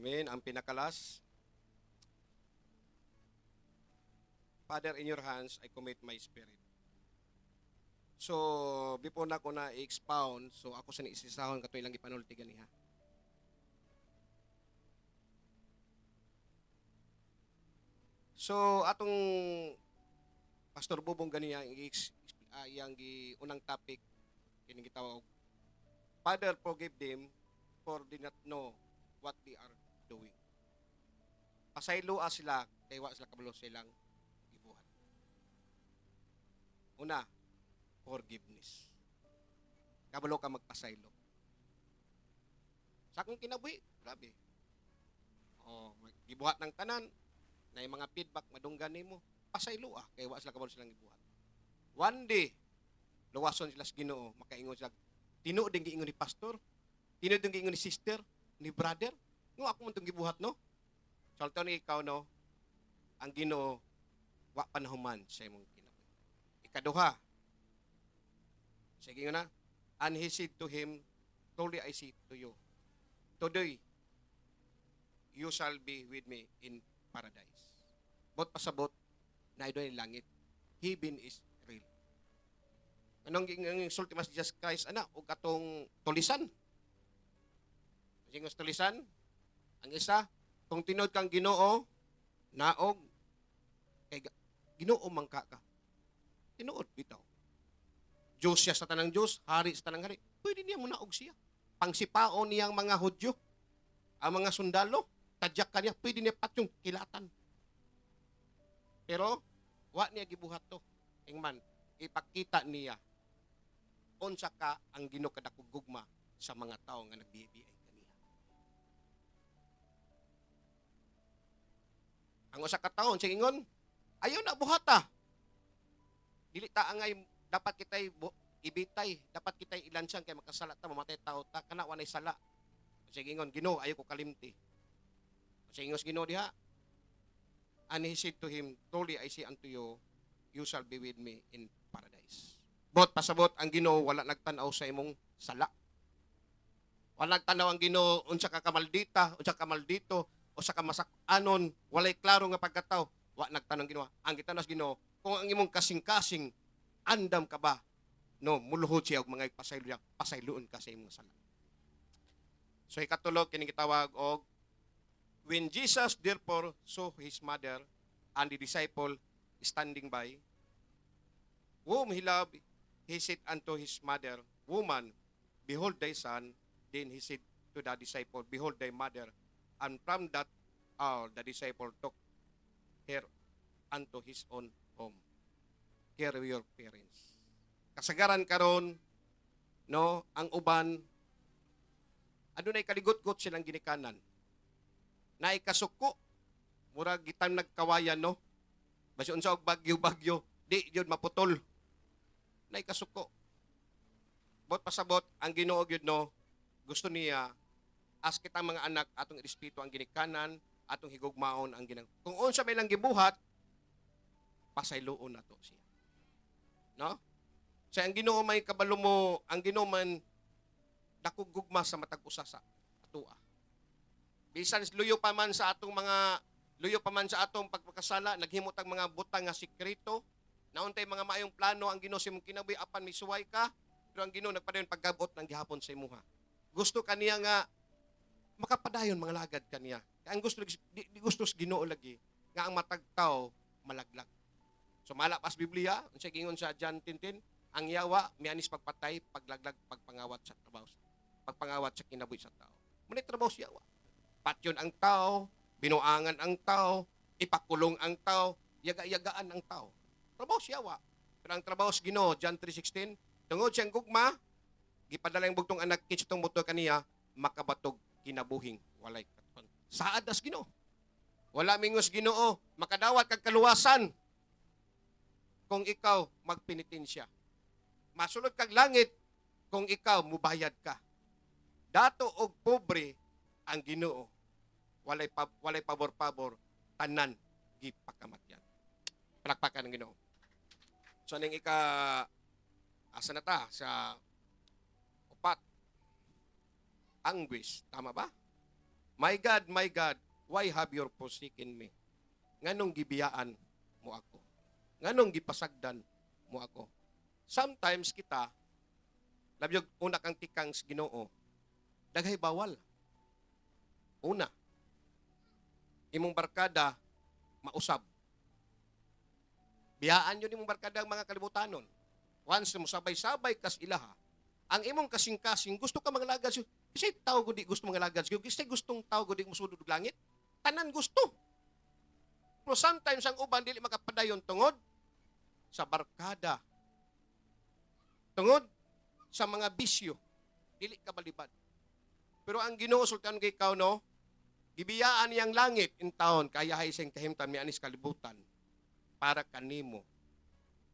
Amen. Ang pinaka-last, "Father, in your hands I commit my spirit." So, before na ko na i-expound, so ako sa isisahon kato ilang gipanulti ganiha. So, atong Pastor Bubong ganiya iyang gi unang topic kining gitawag, "Father, forgive them, for they not know what they are doing." Pasayloa sila kay wa sila kabalo sa ilang gibuhat. Una, forgiveness. Kabalo ka magpasaylo. Sa akong kinabuhi, grabe. Oh, gibuhat ng tanan, na yung mga feedback madunggan nimo, pasayloa kay wa sila kabalo silang gibuhat. One day, luwason sila sa Ginoo, makaingon sila, "Tinuod din giingon ni pastor, tinuod din giingon ni sister, ni brother, ngo ako man tong gibuhat, no?" Sultihan ni ikaw, no, ang Ginoo wa pa nahuman sa imong kinabuhi. Ikaduha, sige na, "And he said to him, Truly I say to you, today you shall be with me in paradise." Bot pasabot, na doon langit. Heaven is real. Anong ang sulti mas Jesus Christ ana og katong tulisan? Singos tulisan, ang isa, kung tinuod kang Ginoo, naog kay Ginoo man ka ka. Tinuod bitaw. Diyos siya sa tanang Diyos, hari sa tanang hari. Pwede niya munaog siya. Pangsipaon niyang mga Hudyo, ang mga sundalo, tadyak kaniya, pwede niya patyong kilatan. Pero, wa niya gibuhat to. Ingman, ipakita niya unsa ka ang Ginoo kadakog gugma sa mga tao nga nagbibiay kaniya. Ang usa ka tawo unsay ingon, "Ayaw na buhata. Dili ta angay, dapat kitay ibitay, dapat kitay ilansang kay makasala ta, mamatay tao ta, kana walay sala." Unsay ingon, "Ginoo, ayaw ko kalimti." Unsay ingon sa Ginoo diha? "And he said to him, Truly I say unto you, you shall be with me in paradise." Bot pasabot, ang Ginoo wala nagtan-aw sa imong sala. Wala nagtan-aw ang Ginoo unsa ka kamaldita, unsa ka maldito, usa ka masak-anon, walay klaro nga pagkatao. Wa nagtan-aw ang Ginoo. Ang gitanaw sa Ginoo, kung ang imong kasing-kasing andam ka ba no muluhod siya og mga pasaylo niya, pasayloon ka sa imong sala. So ikatulo, kini gitawag og "When Jesus therefore saw his mother and the disciple standing by, whom he loved, he said unto his mother, Woman, behold thy son. Then he said to the disciple, Behold thy mother. And from that hour the disciple took her unto his own home." Care your parents. Kasagaran karon, no, ang uban adunay kaligot-got silang ginikanan. Naay kasuko, murag gitan nagkawayan, no. Basi unsa og bagyo-bagyo, di gyud maputol. Naay kasuko. Bot pasabot, ang Ginoo gyud, no, gusto niya as kitang mga anak atong irespeto ang ginikanan, atong higugmaon ang ginang. Kung unsa may lang gibuhat, pasayloon nato siya. No? Sa ang Ginoo may kabalo mo, ang Ginoo man dakog gugma sa matag usa sa atoa. Bisan luyo pa man sa atong mga luyo pa man sa atong pagpakasala, naghimo tag mga butang nga sekreto, nauntay mga maayong plano ang Ginoo sa imong kinabuhi apan misuway ka, pero ang Ginoo nagpadayon paggabot ng gihapon sa imuha. Gusto kaniya nga makapadayon mga lagad kaniya. Kaya ang gusto di gusto sa Ginoo lagi nga ang matag tao malaglag. So mala pas Biblia, unsa gingon sa John 10:10, ang yawa mianis pagpatay, paglaglag, pagpangawat sa trabaho, pagpangawat sa kinabuhi sa tao. Muna trabaho sa yawa. Patyon ang tao, binuangan ang tao, ipakulong ang tao, yaga-yagaan ang tao. Trabaho sa yawa. Pero ang trabaho sa Ginoo, John 3:16, tungod siyang gugma, gipadala ang bugtong anak kinsa tong motuo kaniya makabatog kinabuhing walay katuparan. Saad as Ginoo. Wala mingos Ginoo, makadawat kag kaluwasan kung ikaw magpenitensya. Masulod kag langit kung ikaw mubayad ka. Dato og pobre ang Ginoo. Walay pabor-pabor, tanan gipakamatyan. Palakpakan ng Ginoo. So ning ika asa na ta sa upat, anguish, tama ba? "My God, my God, why have you forsaken me?" Nganong gibiyaan mo ako? Nganong gipasagdan mo ako? Sometimes kita, labi una kang tikang sa Ginoo, daghay bawal. Una, imong barkada mausab. Biyaan yun imong barkada ang mga kalibutanon. Once mo sabay-sabay kas ilaha, ang imong kasing-kasing gusto ka mangalagad. Kasi tao gud di gusto mangalagad. Kasi gustong tao gud di mosulod og langit. Tanan gusto. Pero sometimes ang uban dili makapadayon tungod sa barkada. Tungod sa mga bisyo. Dili ka balibad. Pero ang Ginoo, sultian kay ikaw, no, gibiyaan niyang langit in taon kaya hay siyang kahimtan mi anis kalibutan para kanimo.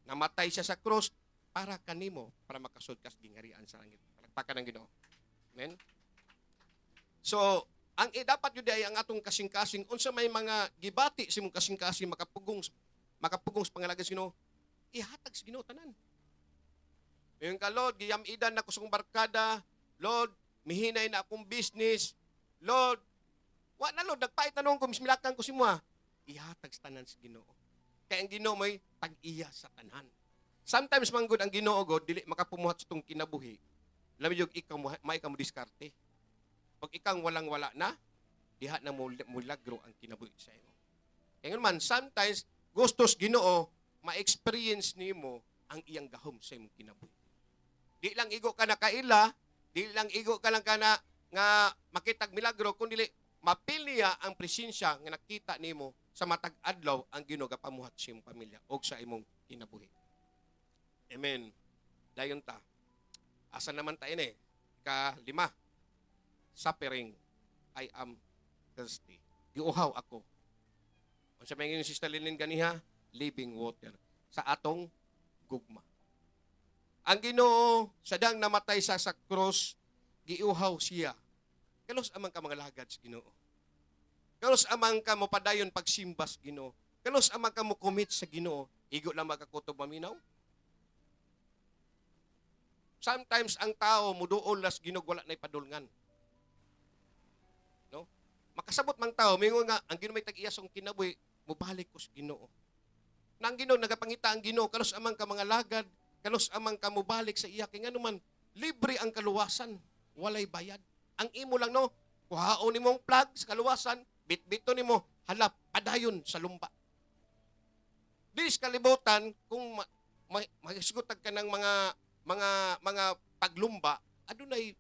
Namatay siya sa krus para kanimo, para makasud kas gingarian sa langit. Palakpakan ng Ginoo. Amen. So, ang dapat yun ay ang atong kasing-kasing, unsa may mga gibati sa imong kasing-kasing makapugong sa pangalagad sa Ginoo, ihatag sa Ginoo tanan. Ngayon ka, "Lord, giyamidan na ko sa akong barkada. Lord, mihinay na akong business. Lord, wa na Lord, nagpait na noon ko, mismilakan ko si mo." Ihatag sa tanan sa Ginoo. Kaya ang Ginoo may tag-iya sa tanan. Sometimes man gud ang Ginoo god dili makapumuhat sa tong kinabuhi. Labi yung ikaw mo may ka mo diskarte. Pag ikaw walang-wala na, diha na mo milagro ang kinabuhi sa imo. Kaya man, sometimes gustos Ginoo ma-experience nimo ang iyang gahom sa imong kinabuhi. Di lang igo ka nakaila, di lang igo ka lang ka na nga makitag milagro, kun dili mapil niya ang presensya nga nakita nimo sa matag adlaw ang Ginoo gapamuhat sa imong pamilya o sa imong kinabuhi. Amen. Dayon ta. Asa naman tayo eh? Ka lima. Suffering. I am thirsty. Giuhaw ako. Unsa may ingon Sister Lilin ganiha? Living water. Sa atong gugma. Ang Ginoo sa dang namatay sa cross, giuhaw siya. Kalos amang ka mangalagad sa Ginoo. Kalos amang ka mopadayon pagsimba sa Ginoo. Kalos amang ka mo commit sa Ginoo. Igo lang makakutob maminaw. Sometimes ang tao muduol las Ginoo wala na ipadulngan. No? Makasabot mang tao, mingon nga ang Ginoo may tag-iya sa akong kinabuhi, mobalik ko sa Ginoo. Na ang Ginoo nagapangita ang Ginoo kalos amang ka mangalagad, kalos amang ka mobalik sa iya kay ngano man libre ang kaluwasan, walay bayad. Ang imo lang, no, kuhaon nimong plug sa kaluwasan, bitbito nimo, hala padayon sa lumba. Dis kalibutan kung mahisgotag ka ng mga paglumba, adunay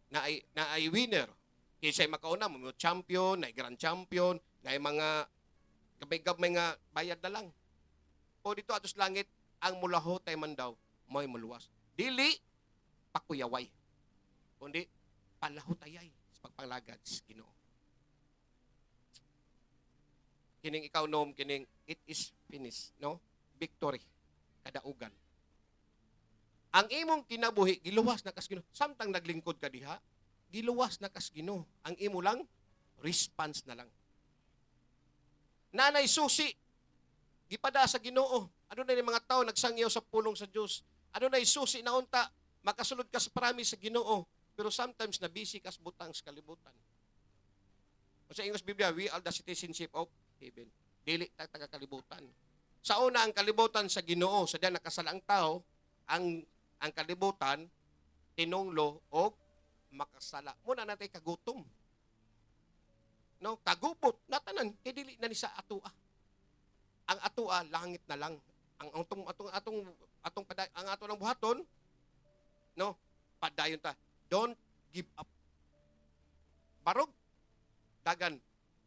naay winner. Kinsay makauna mo champion, naay grand champion, naay mga gabay-gabay nga bayad na lang. O dito atos langit, ang mulahutay man daw mo'y muluwas. Dili pakuyaway, kundi palahutayay sa pagpanglagad sa Ginoo. Kining ikaw nom kining "It is finished," no? Victory, kadaugan. Ang imong kinabuhi giluwas na kas Ginoo. Samtang naglingkod ka diha, giluwas na kas Ginoo. Ang imo lang response na lang. Nanay susi gipada sa Ginoo. Adunay mga tao nagsangyaw sa pulong sa Dios. Adunay susi na unta makasulod ka sa promise sa Ginoo. Pero sometimes na busy ka sa butang sa kalibutan. O sa English Biblia, we are the citizenship of heaven. Dili ta taga kalibutan. Sa una ang kalibutan sa Ginoo, sa diyan nakasala ang tao, ang kalibutan tinunglo og makasala. Muna natay kagutom. No, kagubot natanan kay dili na ni sa atua. Ang atua langit na lang. Ang atong atong atong atong paday, ang ato lang buhaton, no, padayon ta. Don't give up. Barog dagan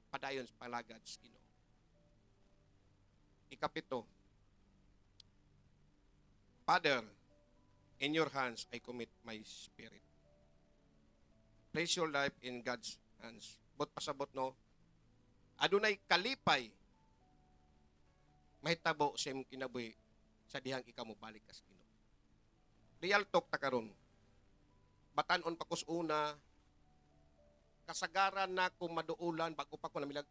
padayon sa palagad sa Ginoo. Ikapito. "Father, in your hands I commit my spirit." Place your life in God's hands. Bot pasabot, no. Adunay kalipay mahitabo sa imong kinabuhi sa dihang ikaw mobalik kas Ginoo. Real talk ta karon. Batan-on pa kus una, kasagaran na kung maduulan bago pa ko namilag,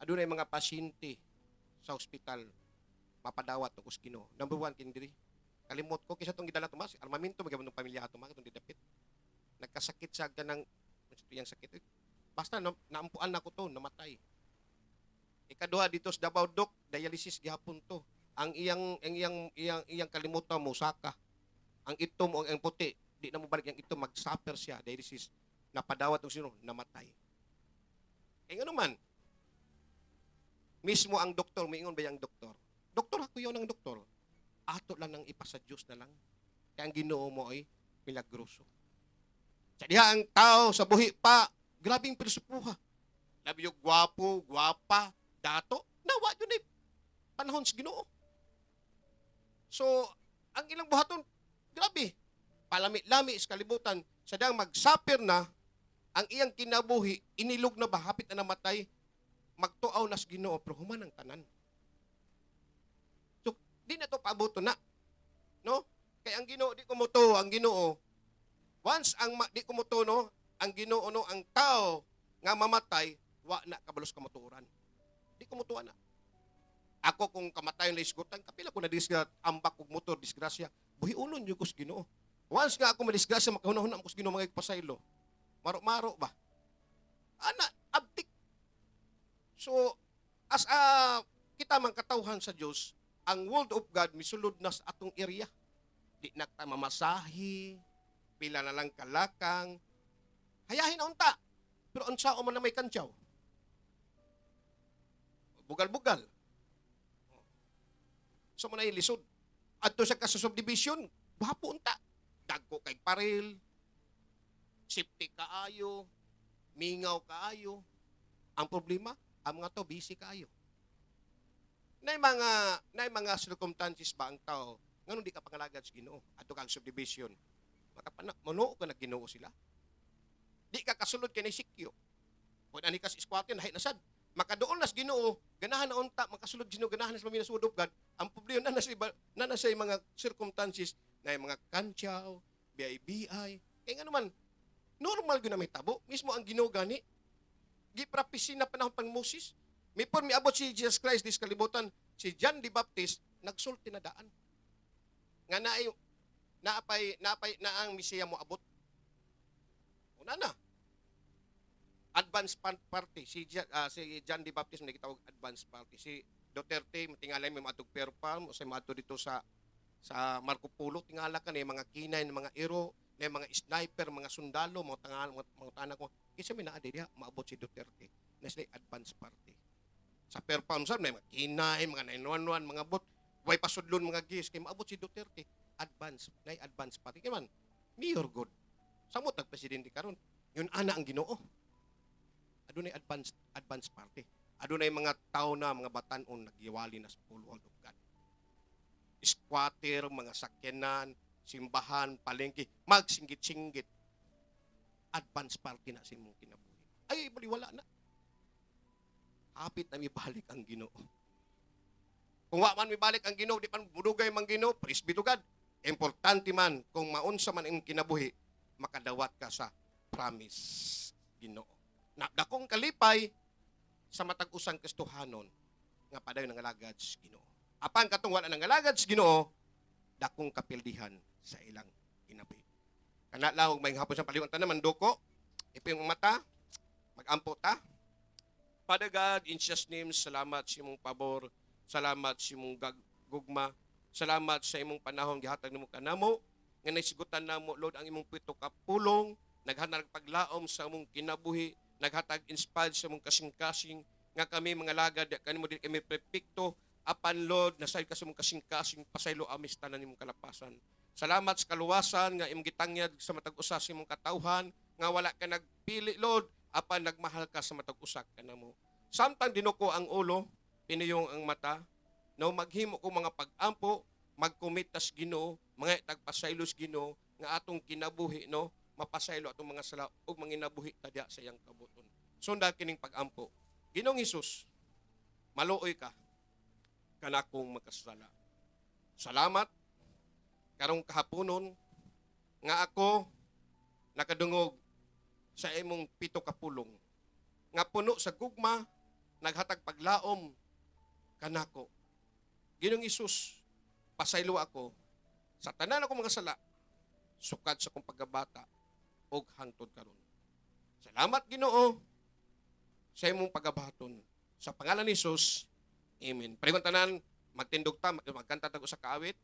adunay mga pasyente sa ospital mapadawat to kus Ginoo. Number one kini diri. Kalimot ko kaysa tong gidala Tomas, armamento magyapon tong pamilya ato mga itong didapit. Nagkasakit sa ganang iyang sakit. Eh. Basta na, naampuan na ko to, namatay. Ikaduha dito sa Davao, Dok, dialysis gihapon to. Ang iyang kalimutan mo saka. Ang itom o ang puti, di na mo balik ang itom, mag-suffer siya, dialysis. Napadawat og sino, namatay. Kaya nga naman, mismo ang doktor, miingon ba yung doktor? Doktor ako yun ang doktor. Ato lang nang ipasa Diyos na lang. Kaya ang Ginoo mo ay milagroso. Sa diha ang tao sa buhi pa, grabing pilosopuha. Labi yung gwapo, gwapa, dato, nawa yun ay panahon sa Ginoo. So, ang ilang buhaton, grabe. Palami-lami sa kalibutan, sa diyang magsapir na, ang iyang kinabuhi, inilog na ba, hapit na namatay, magtuaw na sa Ginoo, pero human ang tanan. So, di na to paaboto na. No? Kaya ang Ginoo di kumuto, ang Ginoo once ang di kumuto, no, ang Ginoo, no, ang tao nga mamatay wa na kabalos kamatuoran. Di kumutuan na. Ako kung kamatayon na isgutan, kapila ko na disgrasya, ambak og motor, disgrasya. Buhiunon jud ko sa Ginoo. Once nga ako madisgrasya, makahuna-huna ko sa Ginoo mga pasaylo. Maro-maro ba? Ana, abtik. So, as a kita man katawhan sa Dios, ang world of God misulod na sa atong area. Di na ta mamasahi, pila na lang kalakang. Hayahin na unta. Pero unsa man na may kantyaw? Bugal-bugal. So mo na lisod. Adto sa ka sa subdivision, gwapo unta. Dagko kay paril, safety kaayo, mingaw kaayo. Ang problema, ang mga to busy kaayo. Nay mga circumstances ba ang tao nganong di ka pangalagad sa Ginoo adto kag subdivision, makapana manuo ka nag Ginoo sila, di ka kasulod kay sikyo kung ani ka sa squatter, nahi na sad makaduol na sa Ginoo, ganahan na unta makasulod Ginoo, ganahan na sa mamina sa word of God. Ang problema na nasa iba na nasa mga circumstances na mga kantyaw, BIBI. Kay nga naman normal gyud na may tabo. Mismo ang Ginoo gani giprapisi na panahon pang Moses. Mipon miabot si Jesus Christ dis kalibutan, si John the Baptist nagsulti na daan. Nga naay naapay naapay na ang Mesiya mo abot. Una na. Advance party si John the Baptist may gitawag advance party. Si Duterte matingalay may maadtog Fairfarm o sa maadto dito sa Marco Polo, tingala ka ni mga kinay, mga iro, na mga sniper, mga sundalo, mga tangal, mga tanak ko. Kinsa may naa diha maabot si Duterte na sila advance party. Sa Fairfarm sir, may mga kinay, mga 911, mga bot, way pasudlon mga gis kay maabot si Duterte. Advance, nay advance party. Kay man, mayor good. Samot nag presidente karon. Yun ana ang Ginoo. Adunay advance party. Adunay mga tao na mga batan-on nagyawali na sa full world of God. Squatter, mga sakyanan, simbahan, palengke, magsinggit-singgit. Advance party na sa imong kinabuhi. Ay, baliwala na. Hapit na mibalik ang Ginoo. Kung wa man mibalik ang Ginoo, di man budugay man Ginoo, praise be to God. Importante man kung maunsa man ang kinabuhi, makadawat ka sa promise Ginoo. Na dakong kalipay sa matag usang Kristohanon nga padayon nangalagad sa Ginoo. Apan katong wala nangalagad sa Ginoo, dakong kapildihan sa ilang kinabuhi. Kana lang, og may hapon sa paliwan tanan manduko, iping mata, magampo ta. Father God, in Jesus' name, salamat sa imong pabor, salamat sa imong gugma, salamat sa imong panahon gihatag nimo kanamo, nga naisgutan namo, Lord, ang imong pito ka pulong, naghatag paglaom sa imong kinabuhi, naghatag inspired sa imong kasing-kasing, nga kami mga lagad kanimo dili kami perpekto, apan Lord, nasayod ka sa imong kasing-kasing, pasaylo amis tanan imong kalapasan. Salamat sa kaluwasan nga imong gitangyad sa matag usa sa imong katawhan, nga wala ka nagpili, Lord, apan nagmahal ka sa matag usa kanamo. Samtang dinuko ang ulo, pinuyong ang mata, no maghimo ko mga pag-ampo, mag-commit tas Ginoo, mga tagpasaylo sa Ginoo nga atong kinabuhi, no, mapasaylo atong mga sala ug manginabuhi ta diha sa iyang kabuton. Sundan kining pag-ampo. Ginoong Hesus, maluoy ka kanakong makasala. Salamat karong kahaponon nga ako nakadungog sa imong pito ka pulong nga puno sa gugma, naghatag paglaom kanako. Ginoong Hesus, pasaylo ako sa tanan ako mga sala sukad sa akong pagkabata ug hangtod karon. Salamat, Ginoo. sa imong pagabaton. Sa pangalan ni Jesus, amen. Parigon tanan, magtindog ta, magkanta tag usa ka awit.